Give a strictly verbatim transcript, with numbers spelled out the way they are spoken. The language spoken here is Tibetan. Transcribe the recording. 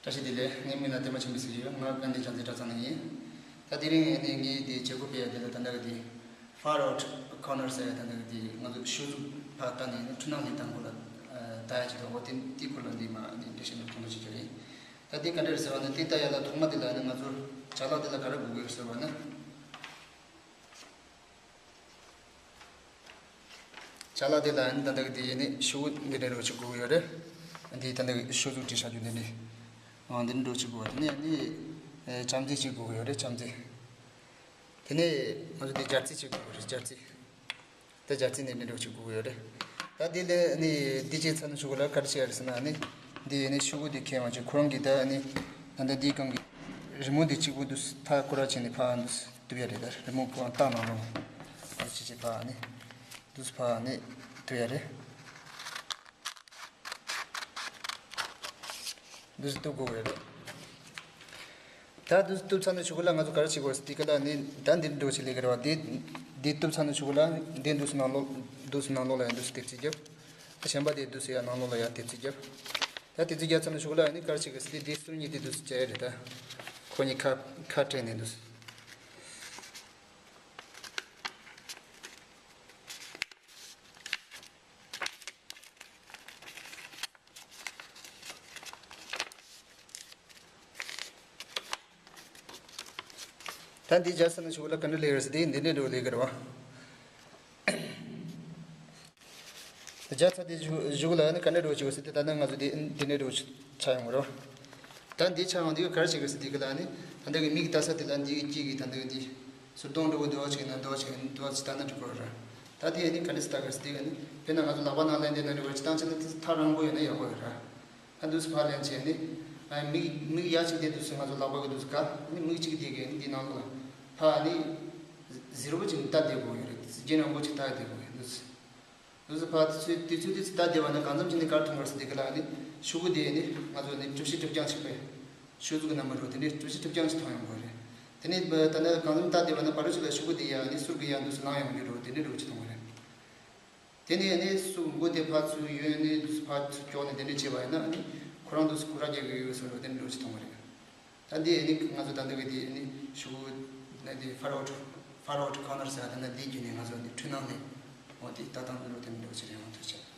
བཀྲ་ཤིས་བདེ་ལེགས། ངའི་མིང་ལ་བསྟན་པ་ཆེན་པོ་ཟེར་གྱི་ཡོད། ང་དགའ་ལྡན་བྱང་རྩེ་གྲྭ་ཚང་ནས་ཡིན། ད་དེ་རིང་ནི་ངའི་དེ་བྱེད་སྒོ་སྤེལ་ཡ་དེ་ལ་ད་ལྟ་གི་དེ་Far Out Corner ཟེར་ཡ་ད་ལྟ་གི་དེ་ང་ཚོ་ཤོག་གཟུགས་ཕར་བལྟས་ནས་ནི་འཕྲུལ་སྣང་ལེན་སྟངས་སྐོར་ལ་ལྟ་ཡ་ཅིག་འདུག་འོ་དེ་དེའི་སྐོར་ལ་འདི་མ་ནི་འགྲེལ་བཤད་ནི་གོང་དུ་བྱེད་རྒྱུ་ཡིན། ད་དེ་ག་འདྲ་རེད་ཟེར་བ་ནི་དེ་ལྟ་ཡ་ལ་ཐོག་མ་དེ་ལ་ནི་ང་ཚོ་ཅ་ལག་དེ་ལ་ག་རེ་དགོས་ཀྱི་ཡོད་ཟེར་བ་ནི། ཅ་ལག་དེ་ལ་ནི་ད་ལྟ་གི་དེ་ནི་ཤོག་གུ་འདི་འདྲ་རོ་ཅིག་དགོས་ཀྱི་ཡོད་རེད། འདི་ད་ལྟ་གི་ཤོག་གཟུགས་བྲིས་བཞག་རྒྱུ་འདི་འདྲ། འོ་འདི་འདྲ་རོ་ཅིག་དགོས་པ། དེ་ནས་ནི་ཨེ་བྱམས་བརྩེ་ཅིག་དགོས་ཀྱི་ཡོད་རེད། བྱམས་བརྩེ། དེ་ནས་ང་ཚོ་འདི་སྦྱར་རྩི་ཅིག་དགོས་ཀྱི་རེད། སྦྱར་རྩི། ད་སྦྱར་རྩི་འདི་འདྲ་རོ་ཅིག་དགོས་ཀྱི་ཡོད་རེད། ད་འདི་ལས་ནི་འདི་བྱས་ཚར་ནས་ཤོག་གུ་ལ་ག་རེ་བྱེད་ཡ་རེད་ཟེར་ན་ནི། འདི་ནི་ཤོག་གུ་འདི་ཁྱེར་ཡོང་བྱས་ཁོ་རང་གི་ད་ནི་ད་ལྟ་འདིའི་སྒང་གི་རི་མོ་འདི་གཅིག་པུ་འདུག་མཐའ་སྐོར་ར་བྱས་ནས་ཕར་འདུག་གཏུབ་ཡ་རེད། ད་རི་མོ་ཁོ་རང་བཏགས་ནང་ལོགས་ལ་ཕར་བྱས་བྱས་ཕར་ནི་འདུག་ཕར་ནི་གཏུབ་ཡ་རེད། འདུག་སེ་གཏུབ་དགོས་ཡོད་རེད། ད་འདུག་སེ་གཏུབ་ཚར་ནས་ཤོག་གུ་ལ་ང་ཚོ་ག་རེ་བྱེད་དགོས་རེད་ཟེར་དུས་སྒང་ལ་ནི་ད་འདི་འདྲ་བྱེད་ལས་ཀ་རེད་བ། འདི་འདི་གཏུབ་ཚར་ནས་ཤོག་གུ་ལ་འདི་འདུག་སེ་ནང་ལོགས་འདུག་སེ་ནང་ལོགས་ལ་ཡང་འདུག་སེ་དེབ་ཅིག་བརྒྱབ། ད་གཞན་པ་དེ་འདུག་སེ་ཡང་ནང་ལོགས་ལ་ཡང་དེབ་ཅིག་བརྒྱབ། ད་དེབ་ཅིག་བརྒྱབ་ཚར་ནས་ཤོག་གུ་ལ་ནི་ག་རེ་བྱེད་དགོས་ཟེར་དུས་འདི་ཟུར་གཉིས་དེ་འདུག་སེ་བྱས་རེད། ད་ཁོ་གཉིས་ཁ་ཁ་བྲལ་ནས་འདུག་སེ། ད་འདི་བརྒྱབ་ཚར་ནས་ཤོག་གུ་ལ་ག་འདྲ་ལས་ཀ་རེད་ཟེར་དུས་འདི་འདྲ་འདྲ་ལས་ཀ་རེད་བ། བརྒྱབ་ཚར་དུས་ཤོག་གུ་ལ་ནི་ག་འདྲ་འདྲ་བྱེད་དགོས་ཟེར་དུས་ད་ནི་ང་ཚོ་འདི་འདི་འདྲ་འདྲ་ཆགས་ཡོང་གི་རེད་བ། ད་འདི་ཆགས་ཡོང་དུས་ག་རེ་བྱེད་དགོས་ཟེར་དུས་སྒང་ལ་ནི་ད་ལྟ་གི་མིག་ལྟ་ས་དེ་ལ་འདི་གི་དཀྱིལ་གི་ད་ལྟ་གི་འདི་ཟུར་གདོང་འདྲ་བོ་འདུག་བ་ཅིག་ན་འདུག་བ་ཅིག་འདུག་བ་ཅིག་ལྟ་ན་འགྲིག་གི་རེད། ད་དེ་ནི་ག་འདྲ་ཟེར་ལྟ་དགོས་ཟེར་དུས་ནི་དཔེར་ན་ང་ཚོ་ལག་པ་ནང་ལེན་དེ་ན་འདྲ་བོ་ཅིག་བཏང་བྱས་ན་དེ་ཐག་རིང་པོ་ཡོད་ན་ཡག་པོ་ཡོད་རེད། ཨ་འདུག་སེ་ཕར་ལེན་བྱས་ནི། ཨ་མིག་མིག་ཡ་གཅིག་དེ་འདུག་སེ་ང་ཚོ་ལག་པ་གི་འདུག་སེ་ག་ནི་མིག་གཅིག་དེ་གི་ནི་འདི་ནང་ལོགས་ལ་ཕར་ནི་གཟེར་བོ་ཅིག་ནི་ལྟ་བསྡད་དགོས་ཡོད་རེད། རྒྱན་རིང་པོ་ཅིག་ལྟ་བསྡད་དགོས་ཡོད་འདུག་སེ། འདུག་སེ་ཕར་དུས་ཚོད་དུས་ཚོད་དུས་ཚོད་ལྟ་བསྡད་པ་ནི་གང་འཚམ་ཅིག་ནི་ག་རེ་མཐོང་གི་རེད་ཟེར་དུས་སྒང་ལ་ནི་ཤོག་གུ་དེ་ནི་ང་ཚོ་ནི་གྲུ་བཞི་གྲུ་རྐྱང་ཅིག་པས། ཤོག་གུ་གི་རྣམ་པ་རུ་དེ་ནི་གྲུ་བཞི་གྲུ་རྐྱང་ཅིག་མཐོང་ཡོང་གི་རེད། དེ་ནི་ད་ནི་གང་འཚམ་ལྟ་བསྡད་པ་ནི་བར་དུ་ཅིག་ལ་ཤོག་གུ་དེ་ཡ་ནི་ཟུར་གི་ཡ་འདུག་སེ་ལངས་ཡོང་གི་རེད། དེ་ནི་འདྲ་བོ་ཅིག་མཐོང་གི་རེད། དེ་ནས་ནི་སུ་མགོ་དེ་ཕར་ཚུར་གཡོན་ནས་འདུག་སེ་ཕར་ཚུར་ཀྱོག་ནས་དེ་འདྲ་བྱས་པ་ཡིན་ན་ནི་ཁོ་རང་འདུག་སེ་ཁུ་ར་རྒྱག་གི་ཡོད་ཟེར་བ་དེ་འདྲ་ཅིག་མཐོང་གི་རེད། ད་འདི་ནི་ང་ཚོ་ད་འདི་གི་དེ་ནི་ཤོག་གུ་ནི་དེ་Far Out Far Out Corner ཟེར་བ་དེ་ན་འདི་བརྒྱུད་ནས་ང་ཚོ་འདི་འཕྲུལ་སྣང་ནས་འོ་དེ་ལྟ་སྟངས་འདི་འདྲ་དེ་འདྲ་ཅིག་རེད། ཡང་ཐུགས་རྗེ་ཆེ།